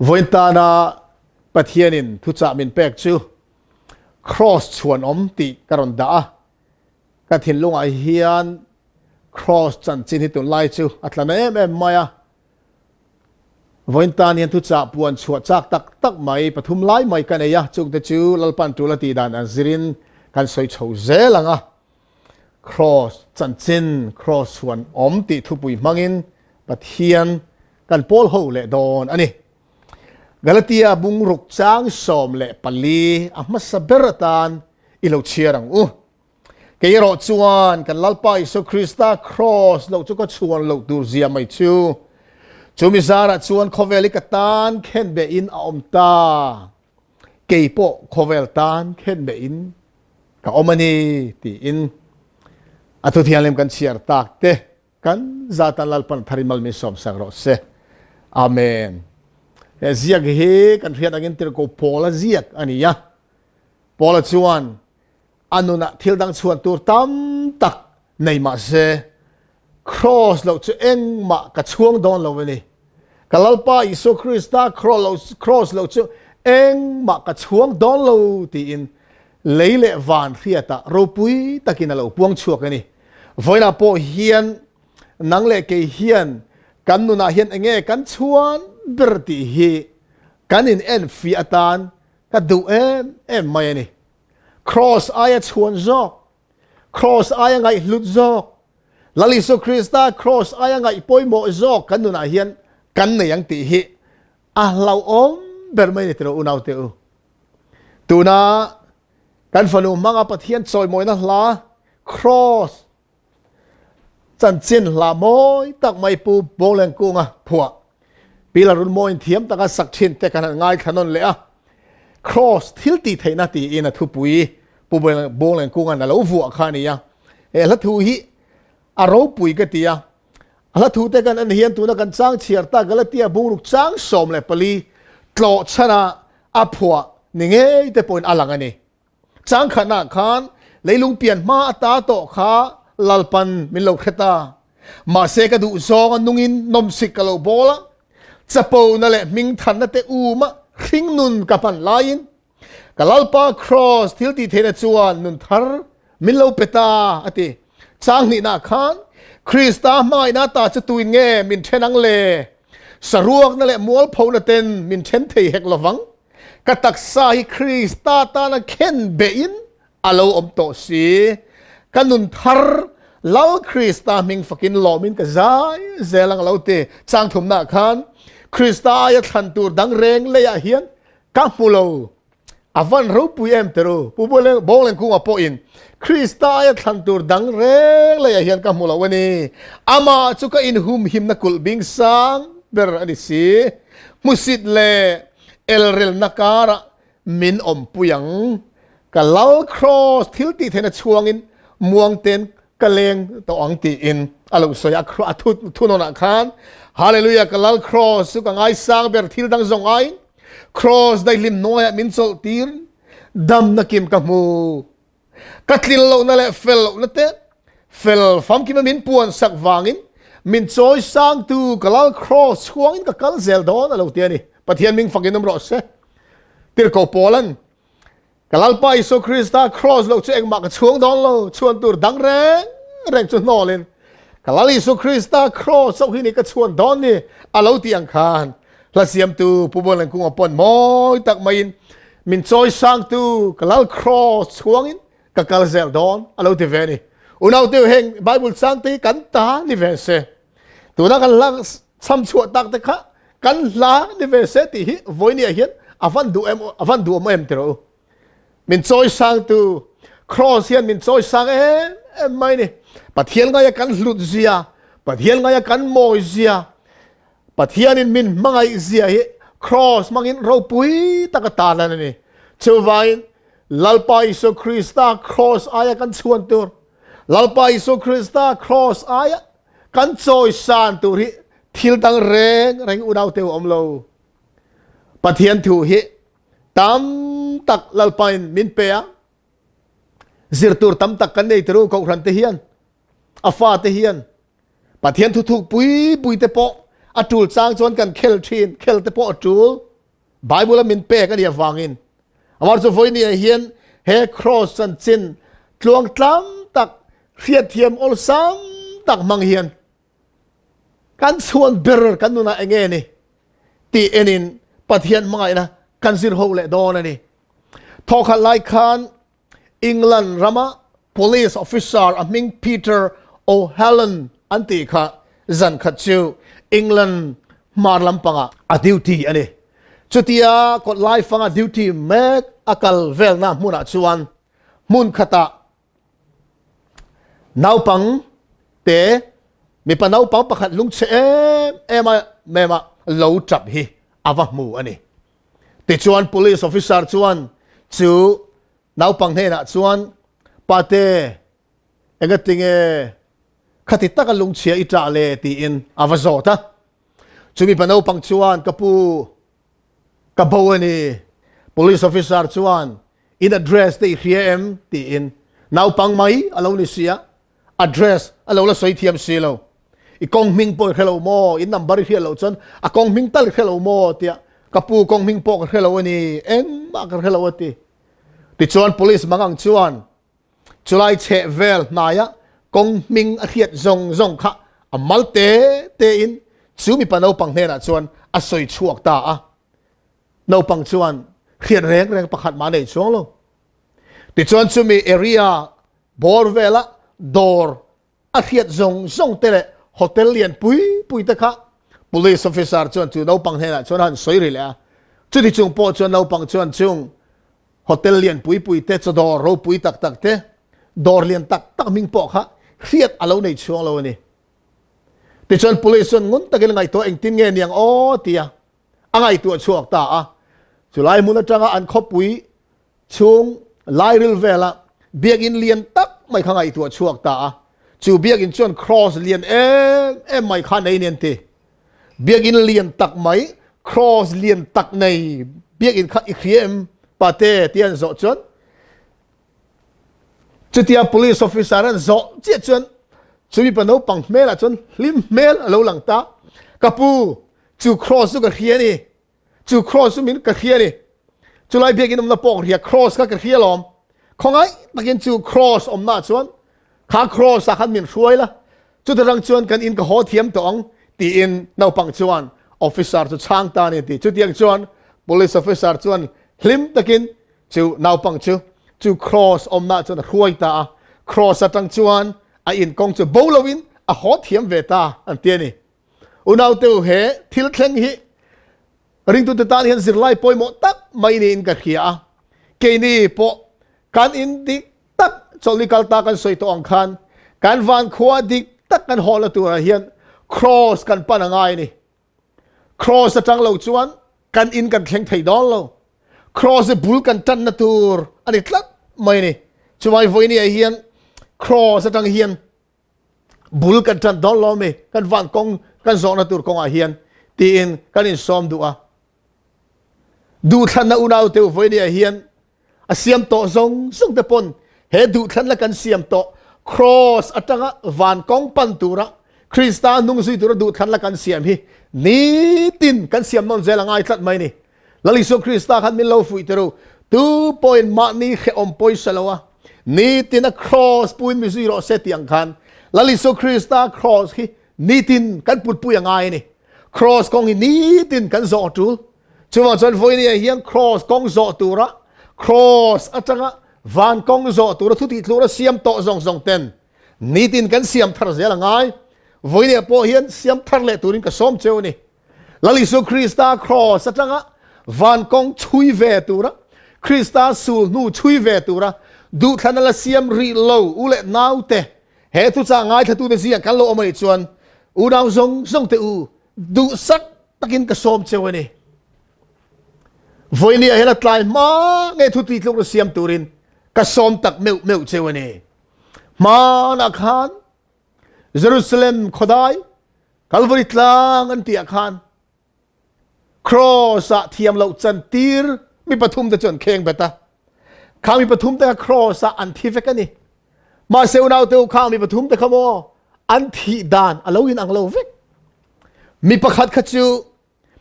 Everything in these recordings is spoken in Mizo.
Vawiin tana Pathianin thuchah min pek chu Kraws chhuanawm tih ka rawn dah a, ka thinlungah hian Kraws chanchin hi tunlai chu a tla na em em mai a. Vawiin tan hian thuchah puan chhuah chak tak tak mai pathum lai mai ka nei a, chungte chu Lalpan tul a tih dan an zirin kan sawi chho zel ang a. Kraws chanchin, Kraws chhuanawm tih thupui hmangin Pathian kan pawl ho leh dawn a ni. Galatia bungruk chang 14 a hmasa ber atan i lo chhiar ang u. Kei erawh chuan kan Lalpa Isua Krista kraws loh chu ka chhuan loh tur zia mai chu. Chumi zarah chuan khawvel hi ka tan khen behin a awm ta. Kei pawh khawvel tan khen behin ka awm a ni tiin a thuthianghlim kan chhiar tak te. Kan zatan Lalpan thar in mal min sawm sak rawh se. Amen. He ziak hi kan hriat angin tirhkoh Paula ziak a ni a. Paula chuan a nunah thil dang chhuan tur tam tak nei mah se, Kraws loh chu engmah ka chhuang dawn lo a ni. Ka Lalpa Isua Krista kraws loh chu engmah ka chhuang dawn lo tiin lei leh van hriatah ropui takin a lo puang chhuak a ni. Vawiinah pawh hian nang leh kei hian kan nunah hian enge kan chhuan ber tih hi kan in en fiah atan ka duh em em mai a ni. Kraws aia chhuan zawk, kraws aia ngaihhlut zawk, Lal Isua Krista kraws aia ngaih pawimawh zawk kan nunah hian kan nei ang tih hi a hlauhawm ber mai a ni tiraw unaute u. Tuna Kan fanu hmanga Pathian chawimawina hla Cross chanchin hla mawi tak mai Pu Bawlengkunga phuah Pi Larunmawiin thiam taka sak thin te kan han ngaithla nawn leh a. Cross thil tih theihna tiin a thupui Pu Bawlengkunga'n a lo vuah kha a ni a. He hla thu hi a ropui ka ti a. A hla thu te kan en hian tuna kan chang chhiar ta Galatia bungruk chang 14 tlawh chhana a phuah ni ngei te pawhin a lang a ni. Chang khatnaah khan leilung pian hma ata tawh kha Lalpan min lo hre ta. Mahse ka duh zawng a nungin nawmsik ka lo bawl a, chapona leh hmingthanna te uma hringnun ka hman laiin Ka Lalpa Kraws thil tih theihna chuan nun thar min lo pe ta, a ti. Chang hnihnaah khan, Krista hmangaihna ta chu tuin nge min then ang le? Saruakna leh mualphona ten min then thei hek lovang. Ka taksa hi Krista tana khen behin a lo awm tawh si. Ka nun thar Lal Krista hming fakin lawmin ka zai zel ang a lo ti. Chang thumnaah khan, Krista aia thlan tur dang reng leiah hian Ka hmu lo. A van ropui em teru. Pu Bawlengkunga pawhin Krista aia thlan tur dang reng leiah hian ka hmu lo a ni. Amah chu ka inhumhimna kulh bing sang ber a ni si. Hmusit leh elrelna karah min awmpui ang. Ka Lal Kraws thil tih theihna chhuangin muangten ka leng tawh ang tiin a lo sawi a, a thunawnah khan Hallelujah ka Lal Kraws chu ka ngaisang ber thil dang zawng aiin Kraws daihlim hnuaiah min chawlh tir damna kim ka hmu ka tlin lohna leh fel lohna te fel famkima min puan sak vangin min chawi sangtu ka Lal Kraws chhuangin ka kal zel dawn a lo ti a ni. Pathian ming fakin awm rawh se. Tirhkoh Paulan Ka Lalpa Isua Krista Kraws loh chu engmah ka chhuang dawn lo, chhuan tur dang reng reng chu hnawlin ka Lal Isua Krista Kraws chauh hi ni ka chhuan dawn ni a lo tih ang khan hla siamtu Pu Buanglengkunga pawn mawi tak maiin min chawi sangtu ka Lal Kraws chhuangin ka kal zel dawn a lo ti ve a ni. Unaute heng Bible changte hi kan ta ni ve se. Tuna kan hla cham chhuah tak te kha kan hla ni ve se tih hi vawinia hian a van duh em a van duh awm em tiraw u. Min chawi sang tu Cross hian min chawi sang em em mai ni. Pathian ngaia kan hlut zia, Pathian ngaia kan mawi zia, Pathianin min hmangaih zia hi Cross hmangin ropui taka tarlan a ni. Chuvangin Lalpa Isua Krista Cross aia kan chhuan tur Lalpa Isua Krista Cross aia kan chawisan tur hi thil dang reng reng unau te awm lo. Pathian thu hi tam tak Lalpa in min pe a, zir tur tam tak kan nei teru kohhran te hian, a fa te hian Pathian thu thuk pui pui te pawh A tul chang chuan kan khel thin, khel te pawh a tul. Bible a min pek a nih avangin. Amar chu vawi ni ah hian he cross chanchin tluang tlam tak hriatthiam awlsam tak hmang hian kan chhuan ber kan nunah enge ni tih enin Pathian hmangaihna kan zir ho leh dawn a ni. Thawkhat lai khan England rama police officer a hming Peter O'Halloran an tih kha zan khat chu England hmar lampangah a duty a ni. Chutia kawt lai fanga duty mek a kal velna hmunah chuan hmun khatah naupang te mipa naupang pakhat lungchhe em em a mema lo tap hi a va hmu a ni. Tichuan police officer chuan chu naupang hnenah chuan pate engatinge khati taka lungchhia i ṭah le tiin a va zawt a. Chu mipa naupang chuan ka pu ka bo a ni. Police officer chuan in address te i hria em tiin naupang mai a lo ni sia address a lo la sawi thiam si lo. I kawng hming pawh i hre lo maw? In number i hriat loh chuan a kawng hming tal i hre lo maw? tia ka pu kawng hming pawh ka hre lo a ni, engmah ka hre lo a ti. Tichuan police mangang chuan chulai chheh vel hnaia kawng hming a hriat zawng zawng kha a mal te te in chu mipa naupang hnenah chuan a sawi chhuak ta a. Naupang chuan hriat reng reng pakhat mah a nei chuang lo. Tichuan chumi area bawr vela dawr a hriat zawng zawng te leh hotel lian pui pui te kha police officer chuan chu naupang hnenah chuan a han sawi ri leh a. Chuti chung pawh chuan naupang chuan chung hotel lian pui pui te, chaw dawr ropui tak tak te, dawr lian tak tak hming pawh kha hriat a lo nei chhuang lo a ni. Tichuan police chuan ngun takin a ngaihtuah engtin nge niang aw tia a ngaihtuah chhuak ta a. Chulai hmun atanga an khawpui Chung lairil vela biakinn lian tak mai kha ngaihtuah chhuak ta a, chu biakinn chuan cross lian em em mai kha nei nen ti. Biakinn lian tak mai, cross lian tak nei biakinn kha i hria em pate ti an zawh chuan chutia police officer an zawh chiah chuan chu mipa naupang hmelah chuan hlim hmel a lo lang ta, ka pu chu cross chu ka hria ni Chu cross chu min ka hria ni. Chulai biakin awmna pawh ka hria, cross kha ka hria lawm. Khawngaih takin chu cross awmna chuan kha cross ah khan min hruai la, chuta rang chuan kan in ka haw thiam tawh ang tiin naupang chuan officer chu chhang ta a ni a ti. Chutiang chuan police officer chuan hlim takin chu naupang chu chu cross awmna chuan a hruai ta a, cross atang chuan a in kawng chu bo loin a haw thiam ve ta an ti a ni. Unaute u he thil thleng hi ringtute tan hian zirlai pawimawh tak mai niin ka hria a. Keini pawh kan in dik tak chawlhni kal ta kan sawi tawh ang khan kan vankhua dik tak kan hawhna turah hian cross kan pan a ngai a ni. Cross atang lo chuan kan in kan thleng thei dawn lo. Cross hi bul kan tanna tur a ni tlat mai a ni. Chuvangin vawinia hian cross atang hian bul kan ṭan dawn lo mi kan van kawng kan zawhna tur kawngah hian tiin kan insawm duh a. Duhthlanna unau te u vawinia hian a siam tawh zawng zawng te pawn he duhthlanna kan siam tawh cross atanga van kawng pan tura Krista hnung zui tura duhthlanna kan siam hi nitin kan siam nawn zel a ngai tlat mai ni. Lal Isua Krista khan min lo fuih tir u. Tu pawhin mahni hrehawm pawisa lo a, nitin a cross puin mi zui rawh se tih ang khan Lal Isua Krista cross hi nitin kan putpui a ngai a ni. Cross kawng hi nitin kan zawh a tul. Chuvang chuan vawinia hian cross kawng zawh tura cross atanga van kawng zawh tura thu tih tlura siam tawh zawng zawng ten nitin kan siam thar zel a ngai. Vawinia pawh hian siam thar leh turin ka sawm cheu a ni. Lal Isua Krista cross atanga van kawng chhui ve tura, Krista sul hnu chhui ve tura duhthlan a la siam rih lo u leh naute, he thuchah ngaithlatute zingah kan lo awm a nih chuan unau zawng zawng te u duhsak takin ka sawm cheu a ni. Vawinia hian a tlai hma nge thu tih tluk na siam turin ka sawm tak meuh meuh cheu a ni. Hmanah khan Jerusalem khawdai Calvary tlang an tih ah khan cross ah thiam loh chantir mi pathum te chu an kheng bet a. Khang mi pathum te kha cross ah an thi vek a ni. Mahse unau te u khang mi pathum te kha maw an thih dan a lo in ang lo vek. Mi pakhat kha chu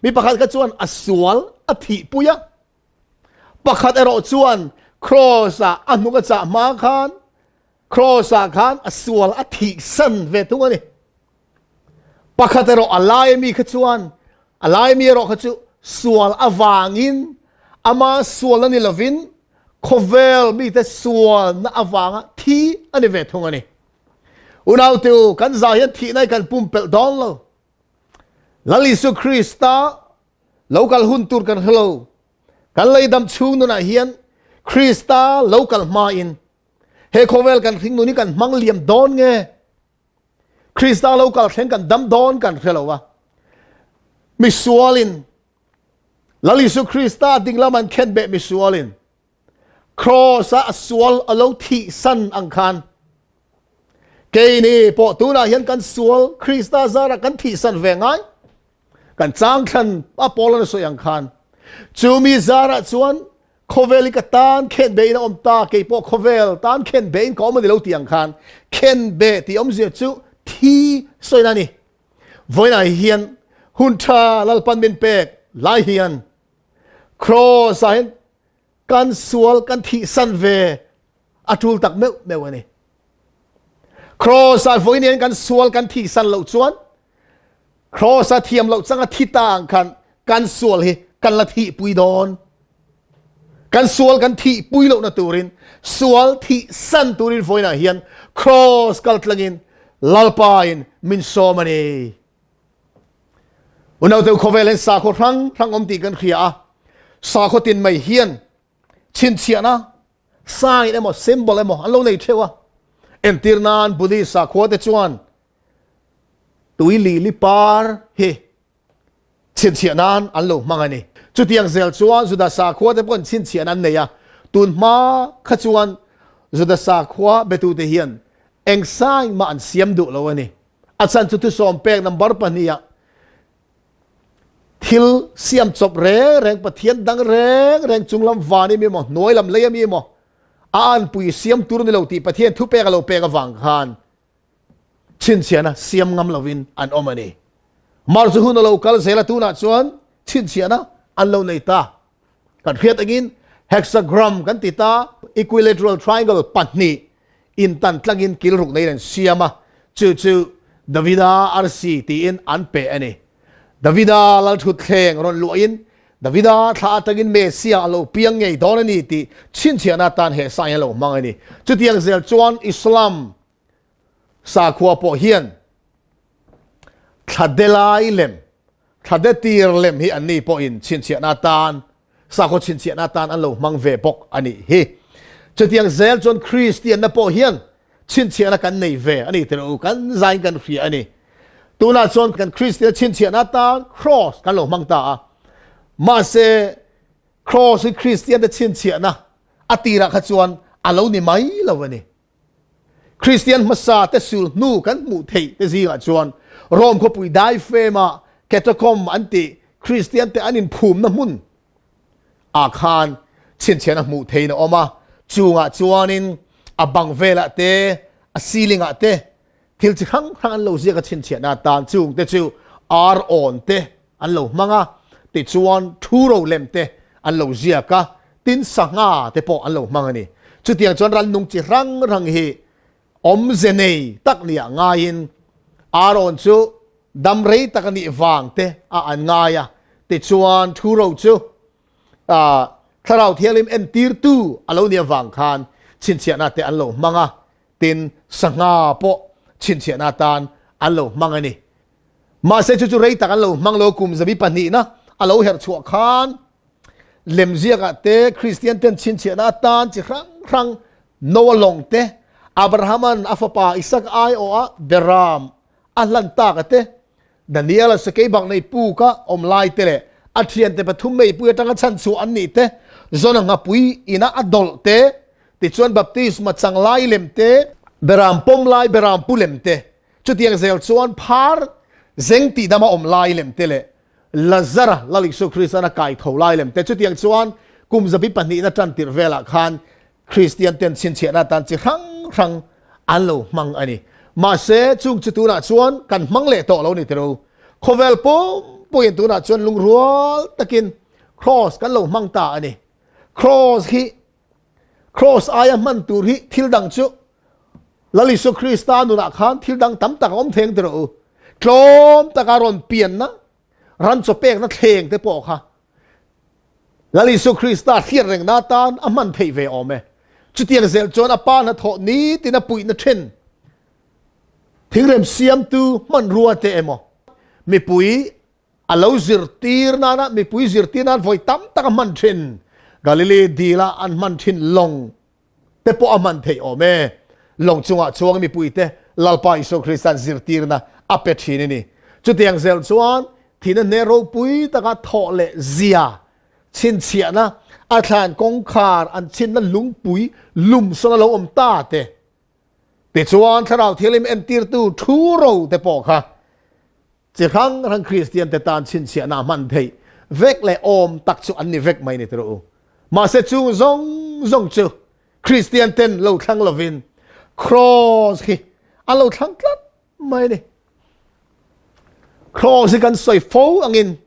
mi pakhat kha chuan a sual a thihpui a, pakhat erawh chuan Cross-ah a hnung a chah hma khan Cross-ah khan a sual a thihsan ve thung a ni. Pakhat erawh a lai ami kha chuan a lai mi erawh kha chu sual avangin ama sual a ni lovin khawvel mite sualna avanga thi a ni ve thung a ni. Unaute u, kan zah hian thihna hi kan pumpelh dawn lo. Lal Isu Krista lo kal hun tur kan hre lo. Kan leidam chhung nunah hian Krista lo kal hmain he khawvel kan hring nun hi kan hmang liam dawn nge? Krista lo kal thleng kan dam dawn kan hre lo a. Misualin Lal Isu Krista dinglam an khenbeh misualin Cross-a a sual a lo thih san ang khan keini pawh tunah hian kan sual Krista zarah kan thih san ve ngai. Kan changthlan a Paul an sawi ang khan chu mi zarah chuan khawvel hi ka tan khen bein a awm ta, kei pawh khawvel tan khen bein ka awm a ni lo tih ang khan khen be tih awmzia chu thi sawina a ni. Vawiinah hian hun tha Lalpan min pek lai hian Cross-ah hian kan sual kan thihsan ve a tul tak meuh meuh a ni. Cross-ah vawiin hian kan sual kan thihsan loh chuan Cross-a thiam loh changa thi ta ang khan kan sual hi kan la thihpui dawn. Kan sual kan thihpui lohna turin sual thihsan turin vawiinah hian Cross kal tlangin Lalpa in min sawm a ni. Unaute khawvel hian sakhaw hrang hrang awm tih kan hria a, sakhaw tin mai hian chhinchhiahna sign emaw symbol emaw an lo nei theuh a. Entir nan Buddhist sakhua te chuan tui lili par hi chhinchhiah nan an lo hmang a ni. Chutiang zel chuan Juda sakhua te pawhin chhinchhiahna an nei a, tun hma kha chuan Juda sakhua betute hian eng sign mah an siam duh lo a ni. A chhan chu thusawm pek number pahnihah thil siam chawp reng reng Pathian dang reng reng chunglam van i mi emaw hnuai lam lei ami emaw a anpui siam tur ni lo tih Pathian thupek a lo pek avang khan chhinchhiahna siam ngam lovin an awm a ni. Mar chu hun a lo kal zel a tunah chuan chhinchhiahna an lo nei ta. Kan hriat angin hexagram kan ti ta, equilateral triangle pahnih intan tlangin kil ruk neiin an siam a, chu chu Davida arsi tiin an pe a ni. Davida lalthutthleng rawn luahin Davida thla atangin Messiah a lo piang ngei dawn a ni tih chhinchhiahna atan he sign a lo hmang a ni. Chutiang zel chuan Islam sakhua pawh hian thla delai lem Thlade tir lem hi anni pawhin chhinchhiahna atan, sakhaw chhinchhiahna atan an lo hmang ve bawk a nih hi. Chutiang zel chuan Kristianna pawh hian chhinchhiahna kan nei ve a ni tilo, kan zain kan hria a ni. Tunah chuan kan Kristianna chhinchhiahna atan Cross kan lo hmang ta a. Mahse, Cross hi Kristiante chhinchhiahna a tirah kha chuan a lo ni mai lo a ni. Kristian hmasa te sul hnu kan hmuh theih te zingah chuan Rome khawpui daifema catacomb an tih Kristian te an inphumna hmun ah khan chhinchhiahna hmuh theihin a awm a, chungah chuanin a bang velah te a ceiling ah te thil chi hrang hrang an lo ziak a chhinchhiahna atan chung te chu ar awn te an lo hmang a, tichuan thu ro lem te an lo ziak a, tin sangha te pawh an lo hmang a ni. Chutiang chuan rannung chi hrang hrang hi awmze nei tak nia ngaiin Aaron chu dam rei tak a nih vang te a an ngai a, tichuan thu ro chu Thlarau Thianghlim entirtu a lo nih avang khan chhinchhiahna te an lo hmang a, tin sangha pawh chhinchhiahna atan an lo hmang a ni. Mahse chu chu rei tak an lo hmang lo, kum zabi pahnihna a lo herh chhuah khan lemziakah te Kristian ten chhinchhiahna atan chi hrang hrang Noah lawng te, Abrahama'n a fapa Isaka aiawha Beram a hlan taka te, Daniela sakei bak nei puka awm lai te leh a thiante pathum meipui atanga chhan chhuah an nih te, Jona nghapui ina a dawlh te, tichuan baptisma chang lai lem te, Beram pawm lai Beram pu lem te, Chutiang zel chuan phar zeng tihdama awm lai lem te leh Lazara Lal Isu Kristan a kai tho lai lem te chutiang chuan kum zabi pahnihna tan tirh velah khan Kristian ten chhinchhiahna atan chi hrang hrang an lo hmang a ni. Mahse chung chu tunah chuan kan hmang leh tawh lo ni tiro. Khawvel pumpuiin tunah chuan lungrual takin Kraws kan lo hmang ta a ni. Kraws hi Kraws aia hman tur hi thil dang chu Lal Isua Krista nunah khan thil dang tam tak a awm theng ti rawh u. Tlawm taka rawn pianna, ran chaw pekna thleng te pawh kha Lal Isua Krista hriat rengna atan a hman theih ve awm e. Chutiang zel chuan a pa hnathawh nitin a puihna then thingrem siamtu hmanrua te emaw mipui a lo zirtir nana mipui zirtir nan vawi tam tak a hman thin Galilee dila an hman thin lawng te pawh a hman theih awm e. Lawng chungah chuang mipuite Lalpa Isua Krista'n zirtirna a pe thin a ni. Chutiang zel chuan thihna hne ropui taka thawh leh zia chhinchhiahna a thlan kawngkhar an chhinna lungpui lum sawn a lo awm ta te. Tichuan Thlarau Thianghlim entirtu thu ro te pawh kha chi hrang hrang Kristian te tan chhinchhiahna a hman theih vek leh awm tak chu an ni vek mai ni tirh u. Mahse chung zawng zawng chu Kristian ten lo thlang lovin Kraws hi an lo thlang tlat mai ni. Kraws hi kan sawi fo angin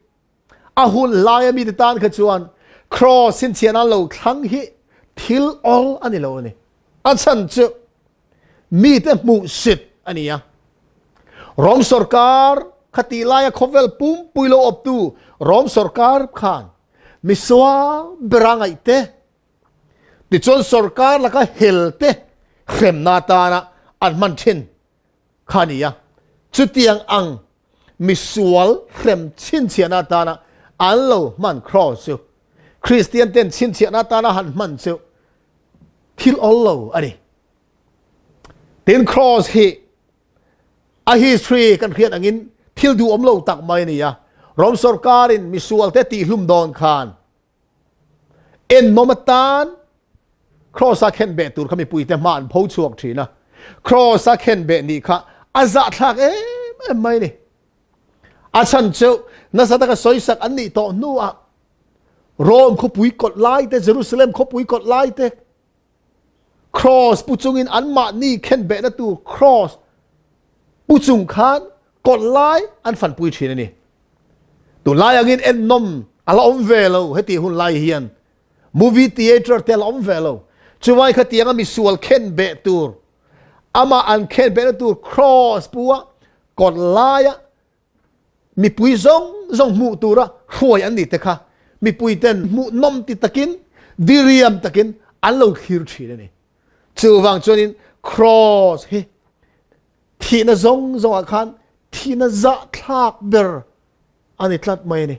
a hun laia mite tan kha chuan Kraws chhinchhiahna an lo thlang hi thil awl a ni lo a ni. A chhan chu mite hmuhsit a ni a. Rom sorkar kha tih laia khawvel pumpui lo awptu Rom sorkar khan misual bera ngaih te, tichuan sorkar laka hel te hremna atana an hman thin kha a ni a. Chutiang ang misual hrem chhinchhiahna atana an lo hman cross chu Kristian ten chhinchhiahna atana han hman chu thil awl lo a ni. Tin cross hi a history kan hriat angin thil duhawm lo tak mai a ni a. Rom sorkarin misualte tihhlum dawn khan ennawm atan cross-a khenbeh tur kha mipuite hma an pho chhuak thin a. Cross-a khenbeh nih kha a zahthlak em em mai a ni. A chhan chu nasa taka sawisak an nih tawh hnuah Rome khawpui kawt lai te, Jerusalem khawpui kawt lai te, Cross pu chungin anmahni khenbehna tur cross pu chung khan kawt lai an fanpui thin a ni. Tunlai angin ennawm a la awm ve lo heti hun lai hian movie theatre te a la awm ve lo. Chuvai khatianga misual khenbeh tur amah an khenbehna tur cross pu a kawt laia Mipui zawng zawng hmuh tura hruai an nih te kha mipui ten hmuhnawm ti takin, diriam takin an lo thlir thin a ni. Chuvang chuanin Kraws hi thihna zawng zawngah khan thihna zahthlak ber a ni tlat mai a ni.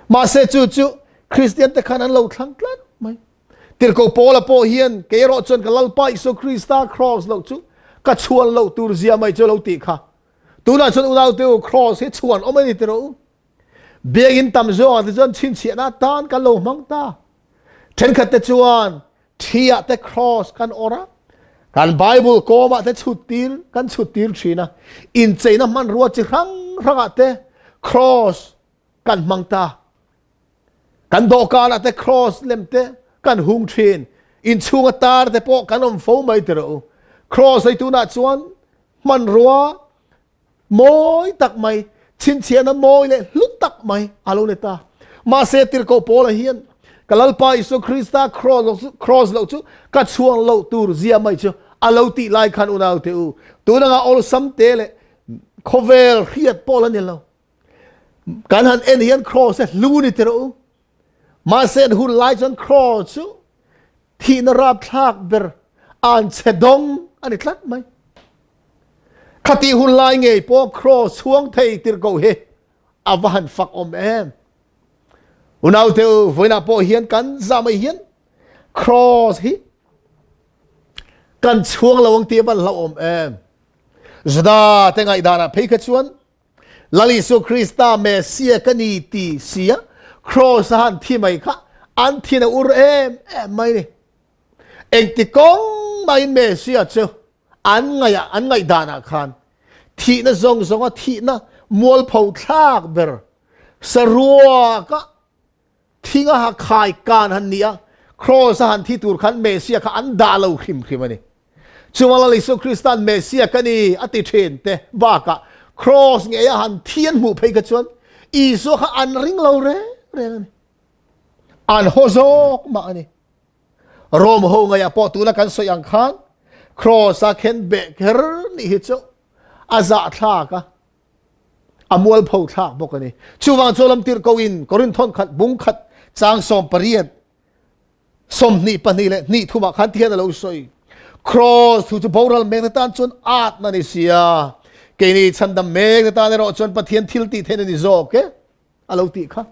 Mahse chu chu Kristian te khan an lo thlang tlat mai. Tirhkoh Paula pawh hian kei erawh chuan ka Lalpa Isua Krista Kraws loh chu ka chhuan loh tur zia mai chu a lo tih kha. Tunah chuan unaute u, Kraws hi chhuan awm a ni tiraw u. Biakinn tam zawngah te chuan chhinchhiahna atan kan lo hmang ta. Thenkhat te chuan thi ah te Kraws kan awrh a, kan Bible kawmah te chhut tir kan chhut tir thin a, incheina hmanrua chi hrang hrangah te Kraws kan hmang ta. Kan dawhkanah te Kraws lem te kan hung thin. Inchhunga tar te pawh kan awm fo mai tiraw u. Kraws hei tunah chuan Hmanrua mawi tak mai, chhinchhiahna mawi leh hlu tak mai a lo ni ta. Mahse Tirhkoh Paula hian ka Lalpa Isua Krista cross loh chu ka chhuang loh tur zia mai chu a lo tih lai khan unaute u, tun anga awlsam te leh khawvel hriat pawh la ni lo. Kan han en hian cross hi hlu ni tirh u. Mahse an hun lai chuan cross chu thihna rapthlak ber an che dawng a ni tlat mai. Khati hun lai ngei pawh cross chhuang thei tirhkoh hi a va han fak awm em. Unaute u, vawiinah pawh hian kan zah mai hian cross hi kan chhuang lo ang tih a van hlauhawm em. Juda te ngaihdanah phei kha chuan Lal Isua Krista Messiah ka ni ti sia Kraws a han thi mai kha an thin a ur em em mai ni. Engti kawng mahin Messiah chu an ngaih an ngaihdanah khan thihna zawng zawnga thihna mualpho thlak ber saruaka Thinga ha khai kan han ni a, Kraws a han thi tur khan Messiah kha an dah lo hrim hrim a ni. Chuvang Lal Isua Krista'n Messiah ka ni a ti thin te bakah Cross ngeia han thi an hmuh phei kha chuan Isua kha an ring lo reng reng a ni. An haw zawk mah a ni. Rom ho ngaihah pawh tuna kan sawi ang khan Cross a khen beh kher nih hi chu a zahthlak a, a mualpho thlak bawk a ni. Chuvang chu lam tirh ko in Korinthon khat bung khat chang 18 22 leh hnih thumah khan ti hian a lo sawi. Cross thu chu boral mek tan chuan at na ni sia. Keini chhandam mek tan erawh chuan Pathian thil tih theihna ni zawk e. A lo tih kha.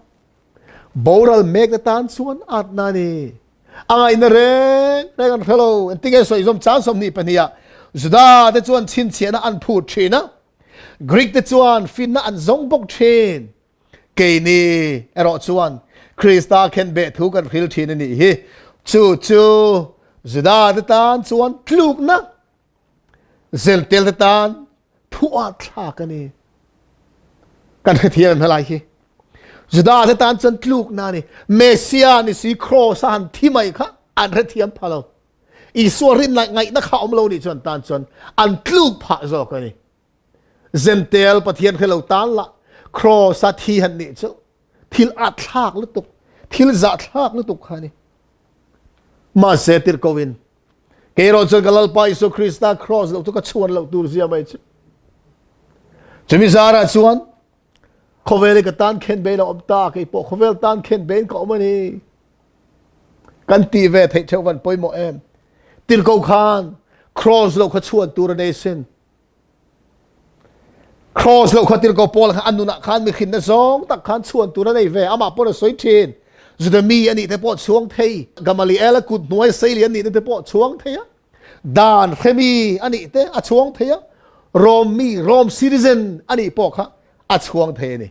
Boral mek tan chuan at na ni. A ngaihna reng reng an hre lo. Engtinge sawi zawm chang 22 ah Juda te chuan chhinchhiahna an phut thin a. Greek te chuan finna an zawng bawk thin. Keini erawh chuan Krista khenbeh thu kan hril thin a nih hi. Chu chu Juda te tan chuan tlukna, Zentel te tan thuah thlak a ni. Kan hrethiam em helai hi? Juda te tan chuan tlukna a ni. Messia ni si cross a han thi mai kha an hrethiam pha lo. Isua rin ngaihna kha awm lo nih chuan tan chuan an tluk phah zawk a ni. Zentel Pathian hre lo tan lah cross a thi han nih chu thil at thlak lutuk, thil zah thlak lutuk kha ni. Mahse tirhkohin kei erawh chuan ka Lalpa Isua Krista cross lo chu ka chhuan loh tur zia mai chu. Chumi zarah chuan khawvel hi ka tan khen bein a awm ta, kei pawh khawvel tan khen bein ka awm a ni. Kan tih ve theih theuh van pawimawh em. Tirhkoh khan cross lo kha chhuan tur a nei sin. Cross lo kha tirhkoh Paul kha a nunah khan mihrinna zawng tak khan chhuan tur a nei ve. Amah pawn a sawi thin. Juda mi a nih te pawh chhuang thei. Gamaliel a kut hnuai seili a nihna te pawh chhuang thei a. Dan hremi a nih te a chhuang thei a. Rom mi, Rom citizen a nih pawh kha a chhuang thei a ni.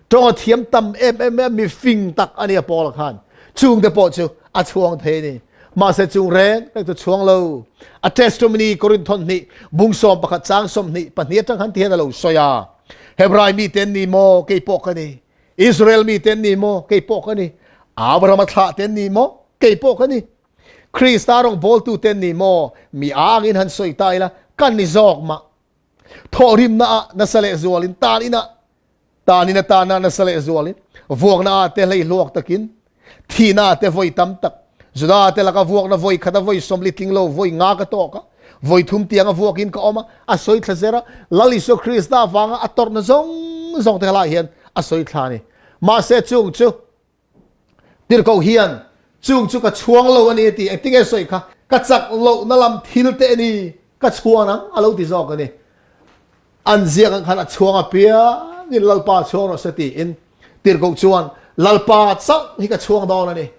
Tawng a thiam tam em em a, mi fing tak a ni a Paul khan. Chungte pawh chu a chhuang thei a ni. Mahse chung reng reng chu chhuang lo. A testimony Korinthon hnih bung 11 chang 22 atang khan ti hian a lo sawi a. Hebrai mi te an ni maw? Kei pawh ka ni. Israel mi te an ni maw? Kei pawh ka ni. Abraham a thlah te an ni maw? Kei pawh ka ni. Krista rawngbawltu te an ni maw? Mi angin han sawi ta ila, ka ni zawk mah. Thawhrimna ah nasa leh zualin tan inah tan in atana nasa leh zualin vuakna ah te hlei hluak takin thihna ah te vawi tam tak Juda te laka vuakna vawi khat a vawi 40 tling lo vawi nga ka tawk a vawi thum tiang a vuakin ka awm a a sawi thla zer a Lal Isua Krista avanga a tawrhna zawng zawng te kha lai hian a sawi thla a ni mahse chung chu Tirhkoh hian, Chung chu ka chhuang lo a ni a ti. Engtinge sawi kha? Ka chak lohna lam thil te a ni, ka chhuang ang a lo ti zawk a ni. An ziak ang khan a chhuang apiangin Lalpa chhuang rawh se tiin Tirhkoh chuan, Lalpa chauh hi ka chhuang dawn a ni,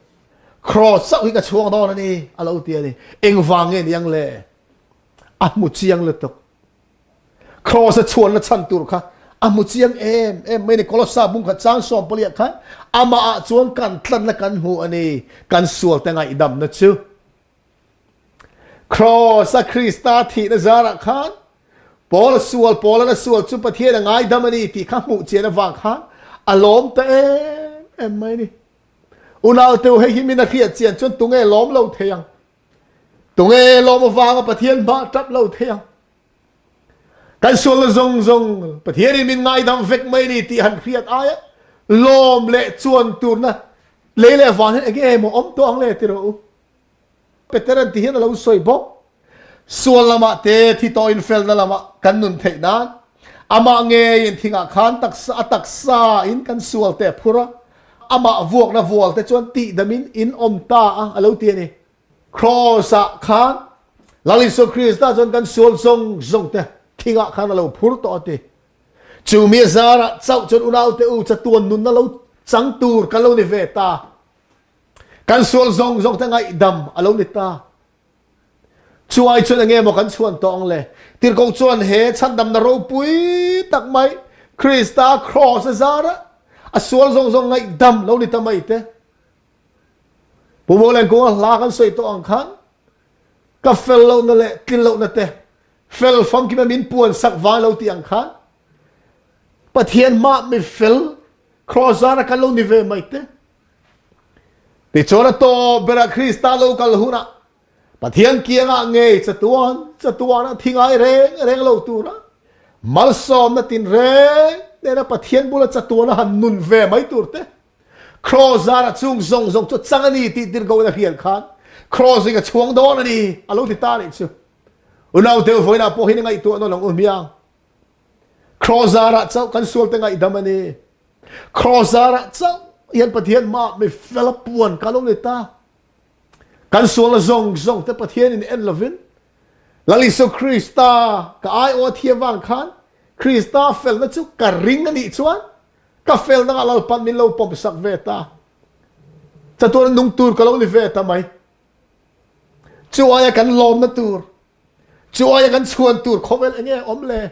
Kraws chauh hi ka chhuang dawn a ni a lo ti a ni. Engvang nge ni ang le? A hmu chiang lutuk. Kraws a chhuanna chhan tur kha a hmu chiang em em mai ni. Kolossa bung kha chang 14 ah khan amah ah chuan kan tlanna kan hmu a ni, kan sualte ngaihdamna chu. Kraws a Krista thihna zarah khan Paul a sual, Paul an a sual chu Pathian a ngaidam a ni tih kha hmuh chian avang khan a lawm ta em em mai ni. Unauteu hei hi min a hriat chian chuan tunge lawm lo thei ang? Tunge lawm avanga Pathian hmah tap lo thei ang? Kan sualna zawng zawng Pathianin min ngaidam vek mai ni tih han hriat aia lawm leh chuan turna lei leh van hian enge emaw awm tawh ang le ti rawh u. Peter an ti hian a lo sawi bawk. Sual lamah te thi tawhin felna lamah kan nun theih nan amah ngeiin thingah khan taksa a taksa in kan sual te a phur a, amah vuakna vual te chuan tihdamin in awm ta a a lo ti a ni. Kraws ah khan Lal Isua Krista chuan kan sual zawng zawng te thingah khan a lo phur tawh a ti. Chu mi a zarah chauh chuan unaute u chatuan nunna lo chang tur kan lo ni ve ta. Kan sual zawng zawng te ngaihdam a lo ni ta. Chu ai chuan enge maw kan chhuan tawh ang le? Tirhkoh chuan he chhandamna ropui tak mai Krista kraws a zarah a sual zawng zawng ngaihdam lo ni ta mai te. Pu Mawleng kunga hla kan sawi tawh ang khan ka fel lohna leh tlin lohna te fel famkima min puan sak vang lo tih ang khan Pathian hmah mi fel cross zara kan lo ni ve mai te. Tichuan a tawp berah Krista lo kal hunah Pathian kiangah ngei chatuan chatuana thi ngai reng reng lo tura. Malsawmna tinreng nena Pathian bula chatuana han nun ve mai tur te, Kraws zara chung zawng zawng chu chang a ni tih tirhkohin a hriat khan Kraws hi ka chhuang dawn a ni a lo ti ta nih chu. Unau deuh vawiinah pawh hian i ngaihtuah nawn ang u hmiang. Kraws zarah chauh kan sualte ngaihdam a ni. Kraws zarah chauh hian Pathian hmaah mi fel a puan ka lo ni ta. Kan sualna zawng zawng te Pathianin en lovin Lal Isua Krista ka aiawh a thi avang khan Krista felna chu ka ring a nih chuan ka felna ah Lalpan min lo pawm sak ve ta. Chatuan nung tur ka lo ni ve ta mai. Chu aia kan lawmna tur, chu aia kan chhuan tur khawvel enge awm le?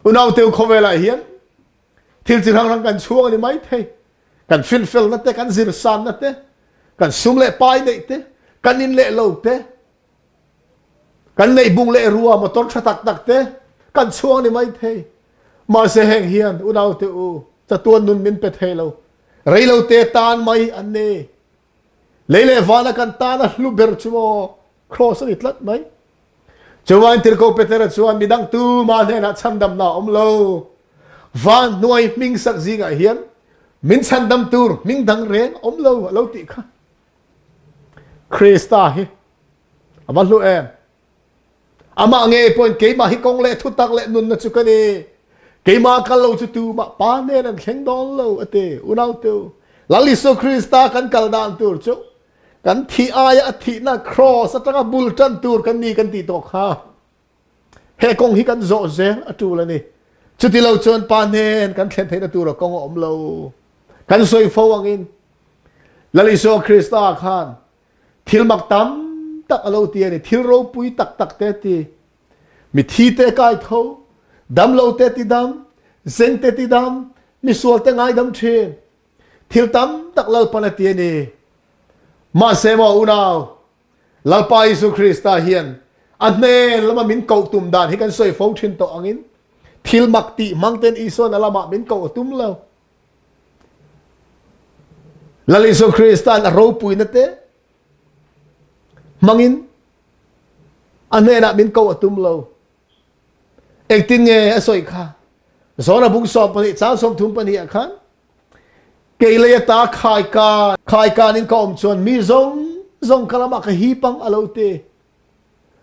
Unauteu khawvelah hian thil chi hrang hrang kan chhuang a ni mai thei. Kan finfelna te, kan zirsanna te, kan sum leh pai neih te, kan in leh lo te, kan neih bung leh rua motor tha tak tak te kan chhuang a ni mai thei. Mahse heng hian unaute u chatuan nun min pe thei lo. Reilo te tan mai an ni. Lei leh vana kan tana hlu ber chu maw Kraws a ni tlat mai. Chuvangin Tirhkoh Petera chuan midang tumah hnenah chhandamna a awm lo. Van hnuai hming sak zingah hian min chhandam tur hming dang reng a awm lo a lo tih kha. Krista hi a va hlu em. Amah ngei pawhin keimah hi kawng leh thutak leh nunna chu ka ni. Keimah kal lo chu tumah Pa hnen an thleng dawn lo a ti. Unaute u, Lal Isua Krista kan kal dan tur chu kan thih aia a thihna kraws atanga bul tan tur kan ni kan tih tawh kha. He kawng hi kan zawh zel a tul a ni. Chuti lo chuan Pa hnen kan thlen theihna tura kawng a awm lo. Kan sawi fo angin Lal Isua Krista khan Thil mak tam tak a lo ti a ni. Thil ropui tak tak te ti. Mithi te kai tho, damlo te ti dam, zeng te ti dam, misual te ngaidam thin. Thil tam tak Lalpan a ti a ni. Mahse maw unau, Lalpa Isu Krista hian a hnen lama min koh tum dan hi kan sawi fo thin tawh angin thil mak tih hmang ten Isuan a lamah min koh a tum lo. Lal Isua Krista'n a ropuina te hmangin a hnenah min ko a tum lo. Engtin nge a sawi kha? Zona bung 12 chang 32 ah khan kei lei ata khaikan khaikanin ka awm chuan mi zawng zawng ka lamah ka hip ang a lo ti.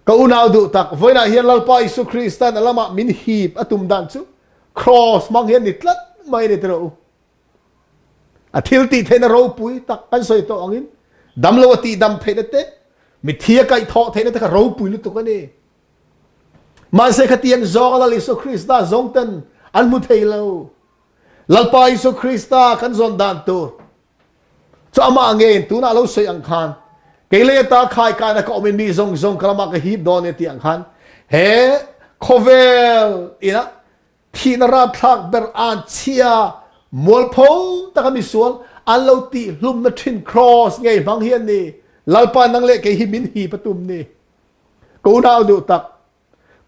Ka unau duh tak, vawiinah hian Lalpa Isu Krista'n a lamah min hip a tum dan chu Kraws hmang hian ni tlat mai a ni tiraw u. A thil tih theihna ropui tak kan sawi tawh angin damlo a tihdam theihna te, mitthi a kaihthawh theihna te kha ropui lutuk a ni. Mahse khatiang zawnga Lal Isu Krista zawng ten an hmu thei lo. Lalpa Isu Krista kan zawn dan tur Chu amah ngeiin tunah lo sawi ang khan kei lei ata khaikaina ka awmin mi zawng zawng ka lamah ka hip dawn e tih ang khan he khawvel ina thihna rapthlak ber an chhia mualpho taka misual an lo tih hlumna thin cross ngei hmang hi an ni Lalpa nang leh kei hi min hip a tum ni ka unau duh tak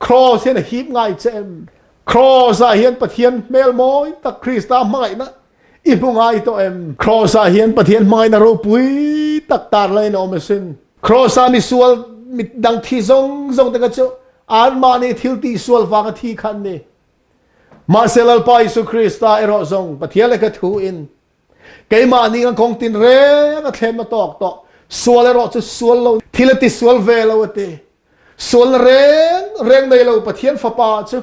Cross hian a hip ngai che em? Cross ah hian Pathian hmel mawi tak Krista hmangaihna i hmu ngai tawh em? Cross ah hian Pathian hmangaihna ropui tak tarlain a awm asin. Cross ah misual midang thi zawng zawng te kha chu anmahni thil tihsual vanga thi kha an ni. Mahse Lalpa Isu Krista erawh zawng Pathian lehkha thu in keimahni ang kawng tin reng a thlemna tawk tawh sual erawh chu sual lo thil a tisual ve lo a ti. Sualna reng reng nei lo Pathian Fapa chu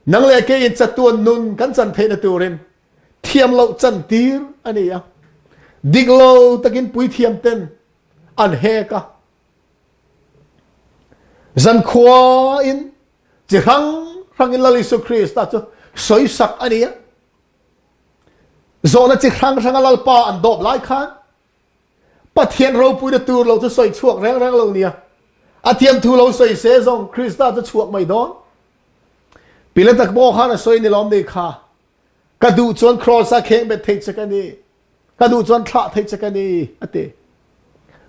nang leh keiin chatuan nun kan chan theihna turin thiam loh chantir a ni a. Dik lo takin puithiam ten an hek a. Zankhua in chi hrang hrangin Lal Isu Krista chu sawisak a ni a. Zawhna chi hrang hranga Lalpa an dawp lai khan Pathian ropuina tur lo chu sawi chhuak reng reng lo nia. A thiam thu lo sawi se zawng Krista chu chhuak mai dawn. Pilata pawh khan a sawi ni lawm ni kha. Ka duh chuan cross a kheng bet thei che ka ni. Ka duh chuan thlah thei che ka ni a ti.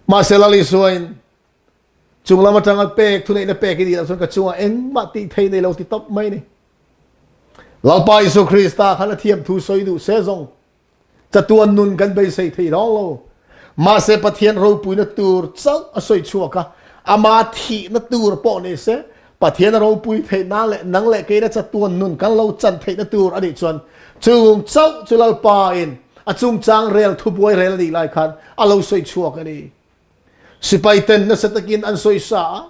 Mahse Lal Isuain chung lam atanga pek thuneihna pek i nih loh chuan ka chungah engmah tih thei nei lo ti tawp mai ni. Lalpa Isu Krista khan a thiam thu sawi duh se zawng Chatuan nun kan beisei thei dawng lo. Mahse Pathian ropuina tur chauh a sawi chhuak a, ama thihna tur pawh ni se, Pathian a ropui theih nan leh nang leh keina chatuan nun kan lo chan theihna tur a nih chuan chung chauh chu Lalpa in a chungchang rel thubuai rel a nih lai khan a lo sawi chhuak a ni. Sipai ten nasa takin an sawi sa a,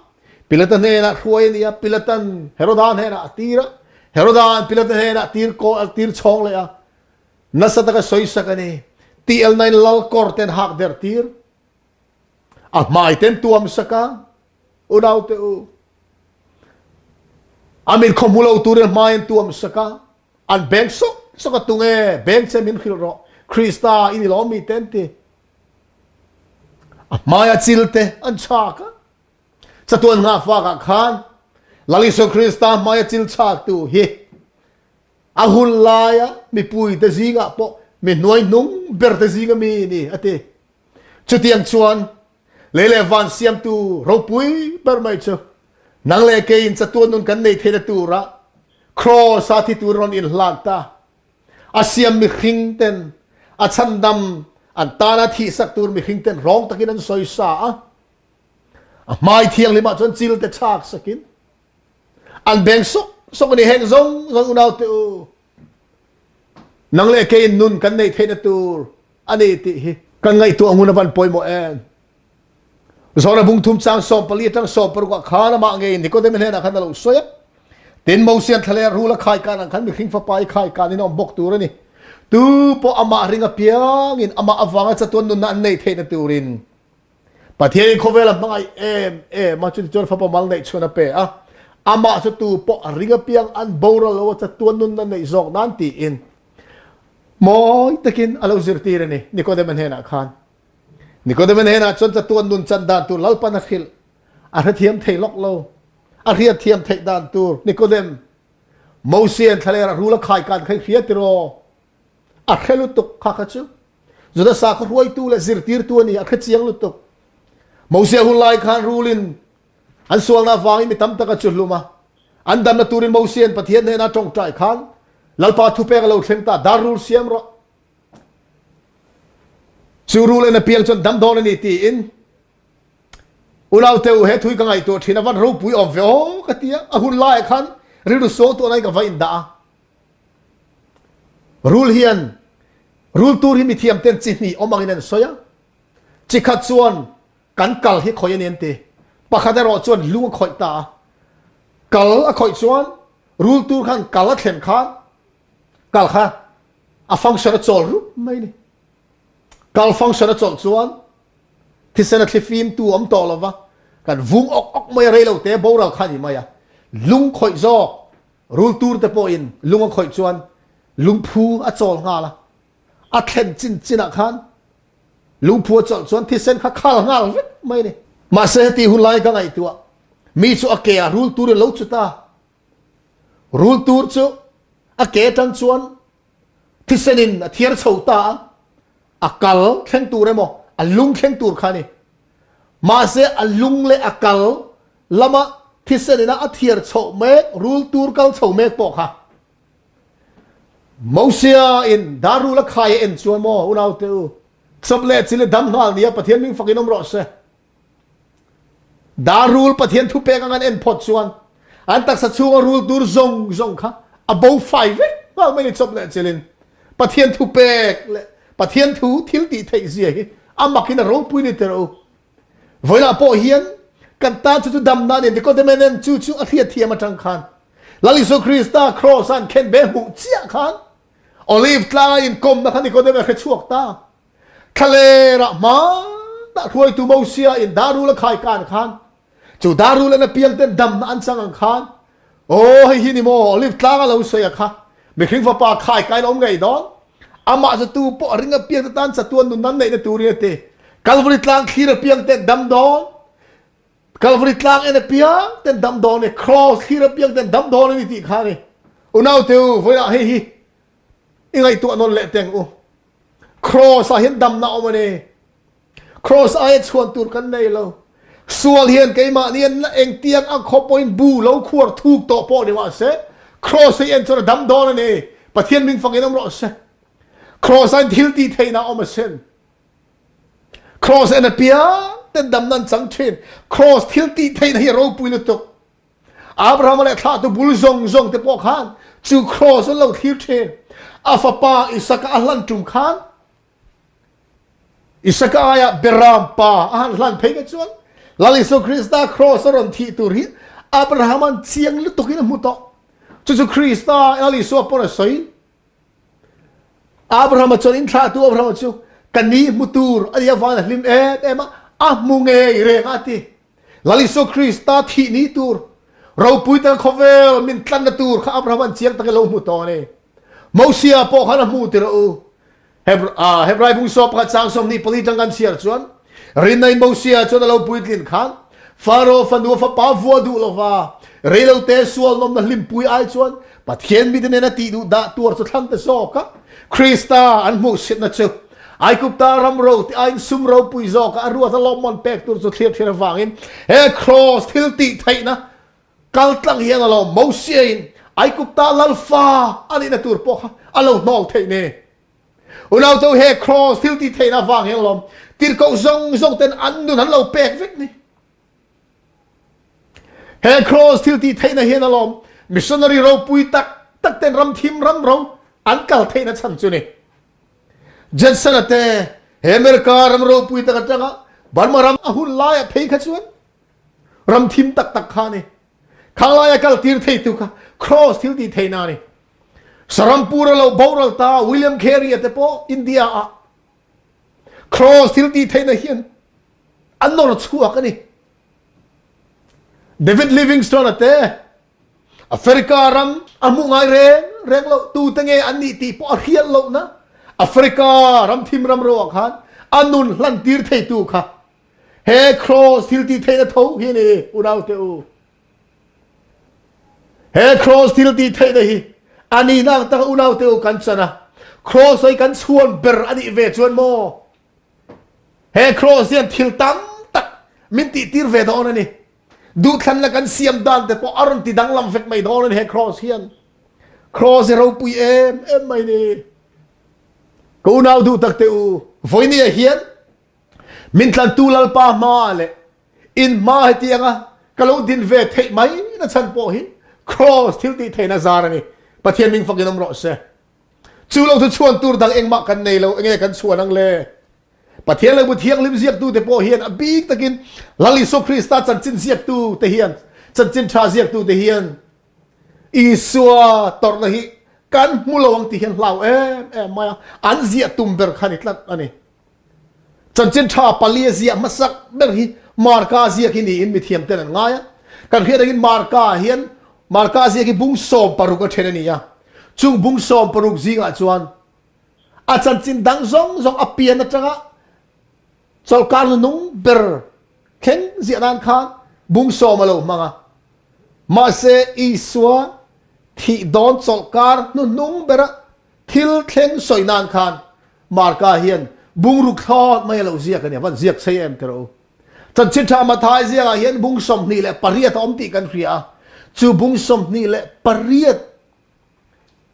Pilata hnenah hruai a ni a, Pilatan Heroda hnenah a tir a, Heroda'n Pilata hnenah tir kaw a tir chhawng leh a, nasa taka sawi sak a ni. TL9 lal kawr ten hak der tir, a hmai ten tuam sak a, unaute u, a mit khaw hmu lo turin hmai an tuam sak a, an beng sawk sawk a, tunge beng che min hrilh rawh, Krista i ni lawm mi te an ti. A hmaia chil te an chhak a, chatuan nghahfak ah khan Lal Isua Krista hmaia chil chhak tu hi a hun laia mipui te zingah pawh mi hnuai hnung ber te zinga mi ni a ti. Chutiang chuan lei leh van siamtu ropui ber mai chu nang leh keiin chatuan nun kan nei theihna tura Kraws a thi tur rawn inhlan ta. A siam mihring ten a chhandam an tana thihsak tur mihring ten rawng takin an sawisa a. A hmai thianghlim ah chuan chil te chhak sakin an beng sawk sawk a ni. Heng zawng zawng unau te u, nang leh keiin nun kan neih theihna tur a ni tih hi kan ngaihtuah ngun a van pawimawh em. Zora bung thum chang 14 atang 16 ah khan amah ngeiin Nikodem hnenah khan a lo sawi a. Tin, Mosian thlaler rul a khai kan ang khan mihring fapa i khai kan in a awm bawk tur a ni. Tu pawh amah ring apiangin amah avanga chatuan nunna an neih theihna turin Pathianin khawvel a hmangaih em em a, chutichuan fapa mal neih chhuan a pe a. Amah chu tu pawh a ring apiang an boral lo a chatuan nunna neih zawk nan tiin mawi takin a lo zirtir a ni Nikodema hnenah khan. Nikodema hnenah chuan chatuan nun chan dan tur Lalpan a hrilh. A hrethiam thei lawk lo. A hriatthiam theih dan tur Nikodem, Mosian thlaler a rul a khai kan kha i hria tiraw? A hre lutuk kha kha chu. Juda sakhaw hruaitu leh zirtirtu a ni, a hre chiang lutuk. Mosia hun lai khan rulin an sualna avangin mi tam tak a chu hlum a. An damna turin Mosian Pathian hnena tawngtai khan Lalpa thupek a lo thleng ta, dar rul siam rawh. Chu rul en apiang chuan dam dawn a ni tiin Unaute u, he thui ka ngaihtuah thin a van ropui awm ve aw ka ti a, a hun laiah khan rilru suang tuah nai ka va indah a. Rul hian rul tur hi mithiam ten chi hnih awm angin an sawi a, chi khat chuan kan kal hi khawih a ni an ti, pakhat erawh chuan lung a khawih ta a, kal a khawih chuan rul tur khan kal a thlen khan kal kha a function a chawl rup mai a ni. Kal function a chawlh chuan thisen a thli fimtu awm tawh lova, kan vung awk awk mai a, rei lo te boral kha a ni mai a. Lung khawih zawk rul tur te pawhin lung a khawih chuan lungphu a chawl nghal a, a thlen chin chinah khan lungphu a chawlh chuan thisen kha khal nghal vek mai a ni. Mahse heti hun lai ka ngaihtuah mi chu a ke ah rul tur in lo chut a, rul tur chu a ke atang chuan thisen in a thiar chho ta a, a kal thleng tur emaw a lung thleng tur kha a ni. Mahse a lung leh a kal lama thisen ina a thiar chhoh mek, rul tur kal chho mek pawh kha Mosia in dar rul a khai a en chuan maw unaute u, chawp leh chil i dam nghal nia Pathian ming fak in awm rawh se. Dar rul Pathian thupek ang an en phawt chuan an taksa chhunga rul tur zawng zawng kha a bo fai vek nghal mai ni chawp leh chilin Pathian thupek leh Pathian thu thil tih theih zia hi a makin a ropui ni tirh u. Vawilah pawh hian kan tan chu chu damna nen Nicodemus chu chu a hriat thiam atang khan Lal Isua Krista kraws an khen be hmuh chiah khan Olive tlanga inkawmna kha Nicodemus a hre chhuak ta. Thlalerah hmanah hruaitu Mosia in darul a khai kan khan chu darul an apiang ten damna an chang ang khan aw hei hi ni maw olive tlang a lo sawi a kha mihring fapa khai kain awm ngei dawn amah chu tu pawh a ring apiang te tan chatuan nun nan neihna turin a ti Calvary tlang thlir apiang ten dam dawn Calvary tlang en apiang ten dam dawn ni cross thlir apiang ten dam dawn ani tih kha ni unau te u vawilah hei hi i ngaihtuah nawn leh teng u. Cross ah hian damna awm a ni. Cross aia chhuan tur kan nei lo. Sual hian keimahni an la engtiang ang khawp pawhin bu lo khuar thuk tawh pawh ni mahse Cross hi en chuan a dam dawn a ni. Pathian ming fangin awm rawh se. Cross ah hian thil tih theihna a awm asin. Cross en apiang ten damna an chang thin. Cross thil tih theihna hi a ropui lutuk. Abrahama leh thlahtu bul zawng zawng te pawh khan chu cross an lo thlir thin. A fapa Isaka a hlan tum khan Isaka aiah Beram pa a han hlan phei kha chuan Lal Isua Krista cross a rawn thih tur hi Abrahama'n chiang lutukin a hmu tawh. Chu chu Krista Lal Isua pawn a sawi. Abrahama chuan in thlahtu Abrahama chu ka ni hmu tur a nih avangin a hlim em em a, a hmu ngei reng a ti. Lal Isua Krista thih ni tur, ropui taka khawvel min tlanna tur kha Abrahama'n chiang takin a lo hmu tawh a ni. Mosia pawh khan a hmu tirh u. Hebrai bung sawm pakhat chang 24 tang kan chhiar chuan rinna in Mosia chuan a lo puitlin khan Faro fanu a fapa vua duh lova reilote sual nawmna hlimpui ai chuan Pathian mite nena tih duh dah tuar chu thlang ta zawk a. Krista an hmuhsitna chu Aigupta ram ro tih aiin sum ropui zawka a ruat a lawmman pek tur chu thlir thin avangin he kraws thil tih theihna kaltlang hian a lo Mosiain Aigupta lal fa a nihna tur pawh kha a lo hnawl theih ni. Unauto he kraws thil tih theihna avang hian alawm tirhkoh zawng zawng ten an nun an lo pek vek ni. He kraws thil tih theihna hian alawm missionary ropui tak tak ten ram thim ram ro an kal theihna chhan chu ni. Judson-a te he America ram ropui tak atanga Burma ram a hun laia phei kha chuan ram thim tak tak kha ni. Khang laia kal tir thei tu kha cross thil tih theihna a ni. Sarampur a lo boral ta William Carey-a te pawh India ah cross thil tih theihna hian an nawr chhuak a ni. David Livingstone-a te Africa ram a hmuh ngai reng reng loh tu te nge an nih tih pawh a hriat lohna Africa ram thim ram ro ah khan a nun hlan tir theitu kha he cross thil tih theihna tho hi a ni unau te u. He cross thil tih theihna hi a nihna tak unau te u kan chan a cross hi kan chhuan ber a nih ve chuan maw he cross hian thil tam tak min tih tir ve dawn a ni. Duhthlanna kan siam dan te pawh a rawn ti danglam vek mai dawn a ni he cross hian. Cross hi ropui em em mai ni. Ka unau duh tak te u, vawinia hian min tlantu Lalpa hma leh in hma hetianga ka lo din ve theih mai na chhan pawh hi cross thil tih theihna zar a ni. Pathian ming fakin awm rawh se. Chu lo chu chhuan tur dang engmah kan nei lo, enge kan chhuan ang le? Pathian Lehkhabu Thianghlim ziaktute pawh hian a bik takin Lal Isua Krista chanchin ziaktute hian, chanchin tha ziaktute hian Isua tawrhna hi kan hmu lo ang tih hian hlau em em mai a, an ziah tum ber kha ni tlat a ni. Chanchin tha pali a ziah hmasak ber hi Marka ziak hi niin mithiam ten an ngai a. Kan hriat angin Marka hian Marka ziak hi bung 16 a then a ni a. Chung bung 16 zingah chuan A chanchin dang zawng zawng a pian atanga chawlhkar nunung ber thleng ziah nan khan bung sawm a lo hmang a. Mahse, Isua thih dawn chawlhkar hnuhnung bera thil thleng sawi nan khan Marka hian bung ruk thlawt mai a lo ziak a ni. A van ziak sei em tiraw u. Chanchin tha Mathai ziakah hian bung 28 a awm tih kan hria a. Chu bung 28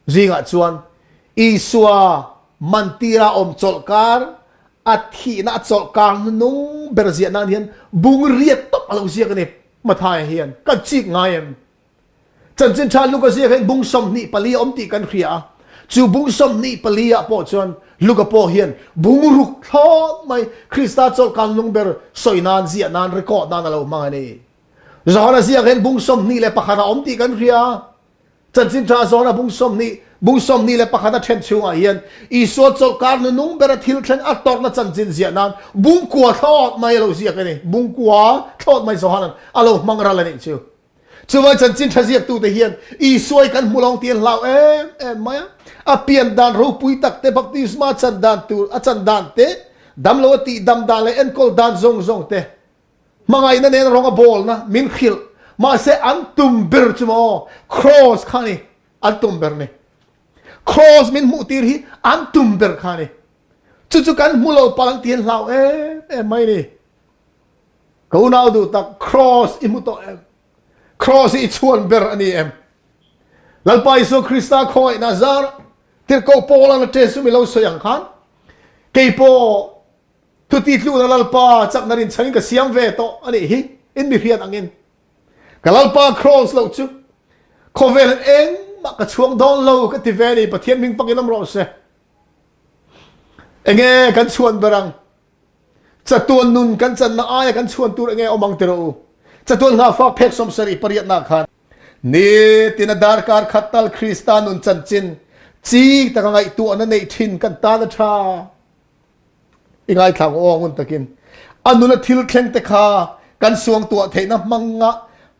Zingah chuan Isua mantira awm chawlhkar, a thihna a chawlhkar hnung ber ziah nan hian bung riat tawp a lo ziak a ni. Mathaia hian kan chik ngai em? Chanchin tha Luka ziak hian bung 24 a awm tih kan hria a, chu bung 24 ah pawh chuan Luka pawh hian bung ruk thlawt mai Krista chawlhkar hnung ber sawi nan, ziah nan, record nan a lo hmang a ni. Johana ziak hian bung 21 a awm tih kan hria a, Chanchin ṭha zawn a bung 20, bung 21 a ṭhen chhungah hian Isua chawlhkar nunung bera thil thleng a tawrhna chanchin ziah nan bung kua thlawt mai a lo ziak a ni. Bung kua thlawt mai Johanan a lo hmang ral a nih chu. Chuvai chanchin ṭha ziaktute hian Isua hi kan hmu lo ang tih an hlau em em mai a. A pian dan ropui tak te, baptisma chan dan tur a chan dan te, damlo a tih dam dan leh enkawl dan zawng zawng te, Hmangaihna nen rawng a bawlna min hrilh. Mahse an tum ber chu maw Cross kha ni an tum ber ni. Cross min hmuh tir hi an tum ber kha ni. Chu chu kan hmu lo palh ang tih an hlau em em mai ni. Ka unau duh tak Cross i hmu tawh em? Cross hi i chhuan ber a ni em? Lalpa Isua Krista khawngaihna zar tirhkoh Paul-a'n a ṭe sum i lo sawi ang khan keipawh Thuti tlukna Lalpa chakna rinchhanin ka siam ve tawh a nih hi, in mi hriat angin. Ka Lalpa Cross loh chu khawvel in engmah ka chhuang dawn lo ka ti ve a ni. Pathian hming fakin awm rawh se. Enge kan chhuan ber ang? Chatuan nun kan channa aia kan chhuan tur enge awm ang ti rawh u. Chatuan nghahfak phek 78 nak khan nitin a darkar khat tal Krista nun chanchin chik taka ngaihtuahna neih thin kan tan a tha. I ngaithla ang aw ngun takin. A nuna thil thleng te kha kan suangtuah theihna hmanga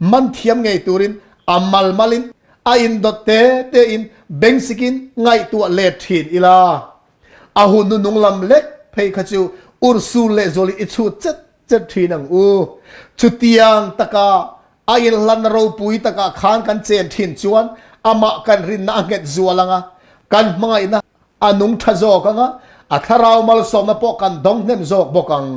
man thiam ngei turin a mal malin a indawt te te in bengsikin ngaihtuah let thin ila. A hun nunung lam lek phei kha chu ursur lehzualin i chhut chet chet thin ang u. Chutiang taka a inhlanna ropui takah khan kan chen thin chuan amah kan rinna a nghet zual ang a, kan hmangaihna a nung tha zawk ang a, a thlarau malsawmna pawh kan dawng hnem zawk bawk ang.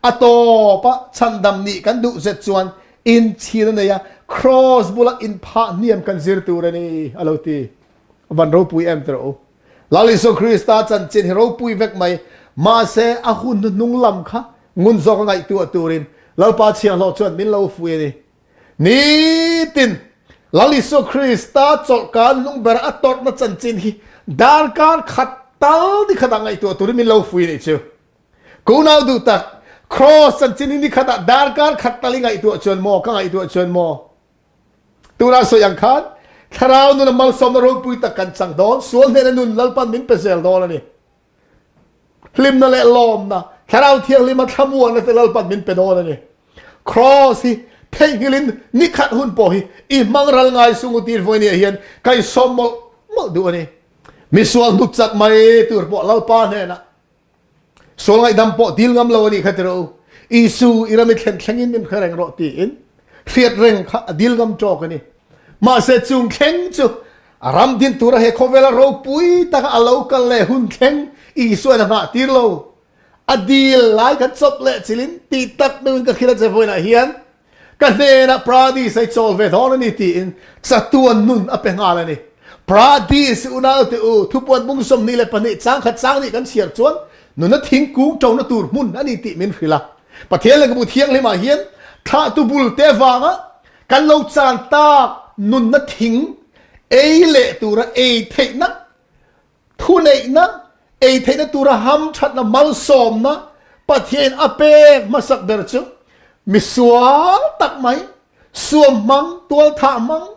A tawpa chhandam nih kan duh zet chuan inchhir a nei a, kraws bula inphah hniam kan zir tur a ni, a lo ti. Van ropui em tawh u. Lal Isua Krista chanchin hi ropui vek mai, mahse a hun hnuhnung lam kha ngun zawk a ngaihtuah turin Lalpa Chhiahhlawh chuan min lo fui a ni. Nitin Lal Isua Krista chawlhkar hnung bera a tawrhna chanchin hi darkar khat tal ni khatah ngaihtuah turin min lo fui a nih chu. Kunau duh tak, Kraws chanchin hi ni khatah darkar khat tal i ngaihtuah chuan maw, ka ngaihtuah chuan maw? Tunah sawi ang khan thlarau nuna malsawmna ropui tak kan chang dawn, sual hnena nun Lalpan min pe zel dawn a ni. Hlimna leh lawmna, thlarau thianghlima thlamuanna te Lalpan min pe dawn a ni. Cross hi theihnghilhin nikhat hun pawh hi i hmang ral ngai sung u tir vawinia hian ka i sawm mawlh mawlh duh a ni. Misual hnuk chak mai tur pawh Lalpa hnenah Sual ngaihdam pawh dil ngam lo a nih kha ti rawh u. Isu i ram i thlen thlengin min hre reng rawh tiin hriat reng kha a dil ngam ṭawk a ni. Mahse chung thleng chu a ram din tura he khawvela ropui taka a lo kal leh hun thleng Isuain a nghah tir lo. A dil lai kha chawp leh chilin tih tak meuhin ka hrilh a che vawiinah hian Ka hnenah Pradis a i chawl ve dawn a ni tiin chatuan nun a pe nghal a ni. Pradis unaute u, thupuan bung 22 chang khat chang nih kan chhiar chuan nuna thingkung ṭona tur hmun a ni tih min hrilh a. Pathian Lehkhabu Thianghlimah hian thlahtu bul te vanga kan lo chan tak nunna thing ei leh tura ei theihna Thuneihna, ei theihna tura hamthatna, malsawmna Pathianin a pek hmasak ber chu misual tak mai, suam hmang, tualthah hmang,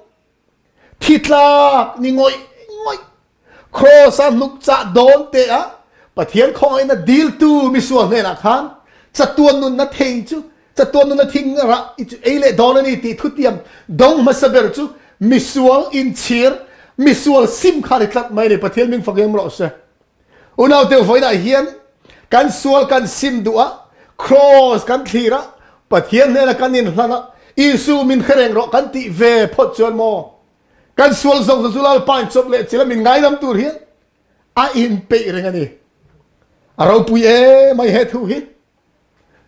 thi tlak ni ngawih ngawih, Kraws-a hnuk chah dawn te a Pathian khawngaihna diltu misual hnenah khan chatuan nunna thei chu Chatuan nuna thing rah i chu ei leh dawn a ni tih thutiam dawng hmasa ber chu misual inchhir, misual sim kha a ni tlat mai a ni. Pathian ming fak em rawh se. Unau teu vawiinah hian kan sual kan sim duh a, kraws kan thlir a, Pathian hnena kan inhlan a, Isu min hre reng rawh kan tih ve phawt chuan maw kan sual zawng zawng chu Lalpa in chawp leh chil a min ngaidam tur hian a inpeih reng a ni. A ropui em mai he thu hi.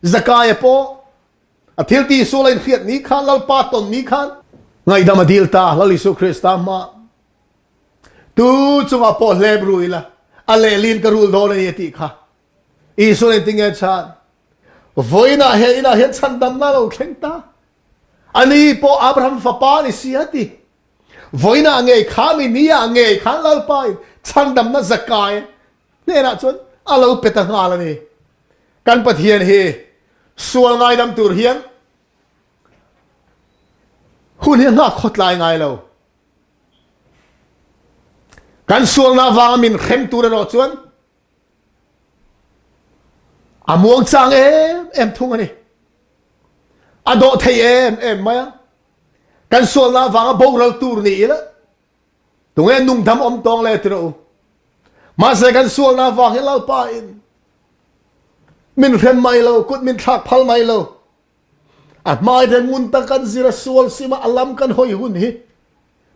Zakaia pawh a thil tih sual a inhriat ni khan Lalpa tawn ni khan ngaihdam a dil ta Lal Isu Krista hma tu chungah pawh hlep ru ila a lehlin ka rul dawn a ni a tih kha Isua in tinge chhan vawiinah he inah hian chhandamna lo thleng ta ani pawh Abraham fapa ni si a ti vawiinah ngei kha mi ni ah ngei khan Lalpa in chhandamna Zakaia hnenah chuan a lo pe ta nghal a ni. Kan Pathian hi sual ngaidam tur hian hun hi a nghak khawtlai ngai lo. Kan sualna avanga min hrem tur erawh chuan a muang chang em em thung a ni. A dawh thei em em mai a. Kan sualna avanga boral tur ni ila Tunge nungdam awm tawng le ti rawh u. Mahse kan sualna avang hi Lalpa in min hrem mai lo, kut min thlak phal mai lo. A hmai te ngun tak kan zir a sual sima a lam kan hawi hun hi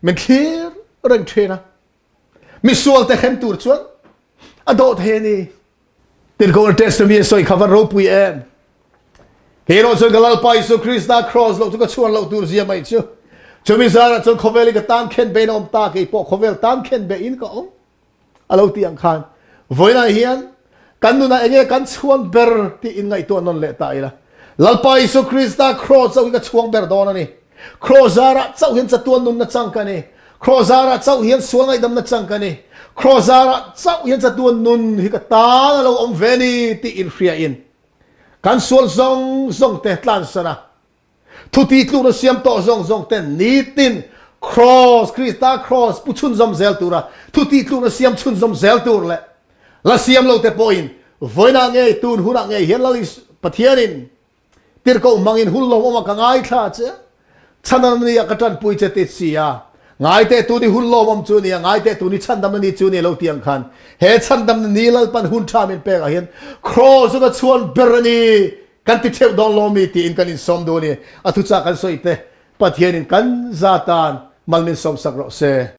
min thlir reng thin a. Mi sual te hrem tur chuan a dawh thei a ni. Tirhkoh Testament a sawi kha van ropui em. Kei erawh chuan ka Lalpa Isu Krista cross loh chu ka chhuan loh tur zia mai chu. Chumi zarah chuan khawvel hi ka tan khen bein a awm ta, kei pawh khawvel tan khen bein ka awm. A lo ti ang khan vawiinah hian kan nunah enge kan chhuan ber tih in ngaihtuah nawn leh ta ila. Lalpa Isu Krista cross chauh hi ka chhuang ber dawn a ni. Kraws zarah chauh hian chatuan nunna chang ka ni. Kraws zarah chauh hian sual ngaihdamna chang ka ni. Kraws zarah chauh hian chatuan nun hi ka tan a lo awm ve ni tih inhriain kan sual zawng zawng te tlansan a, Thuti tlukna siam tawh zawng zawng ten nitin Kraws, Krista Kraws pu chhunzawm zel tura thuti tlukna siam chhunzawm zel tur leh la siam lo te pawhin vawiinah ngei tun hunah ngei hian Lal Pathianin tirhkoh hmangin hun lawmawm a ka ngaithla che chhandamna ni ah ka tanpui che ti si a ngaiteh tu ni hun lawmawm chu nia ngaiteh tu ni chhandamna ni chu ni lo tiang khan he chhandamna ni Lalpan hun tha min pekah hian Kraws chu ka chhuan ber a ni Kan ti theuh dawn lo mi tiin kan insawm duh a ni. A thuchah kan sawi te Pathianin kan za tan mal min sawmsak rawh se.